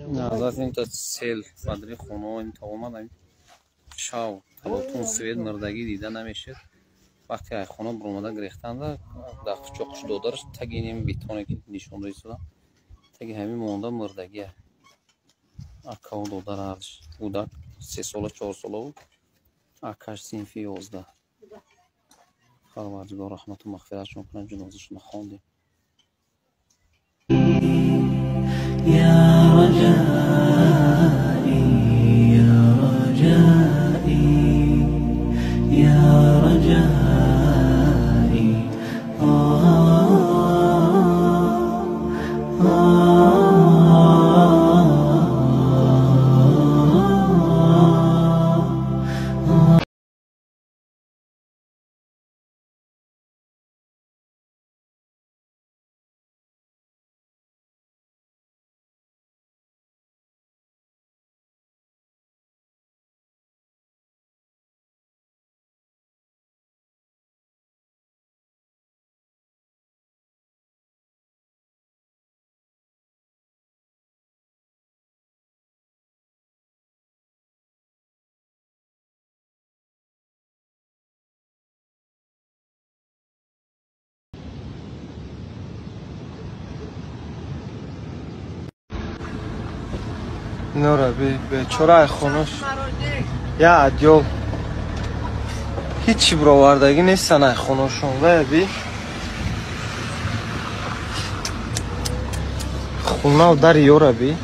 Назар сел бадри хонаҳо инта омад, шав талотун свет мирдагӣ дида намешуд. Вақте ай хона буромада гирехтанда дар қучоқш додараш таги ним бетоне ки нишон доисуда, таги ҳамин монда мирдагия. Акаву додар ҳардуш кӯдак 3 сола, 4 сола буд, акаш синфи 11. Парвардигор раҳмату мағфиратшон кунад, ҷанозашонро хондем. يا رجائي يا رجائي يا رجائي Нора бечора хонаш я адёл ҳичи бировардагӣ нестан ай хонашон ва би хунав дари ёра би.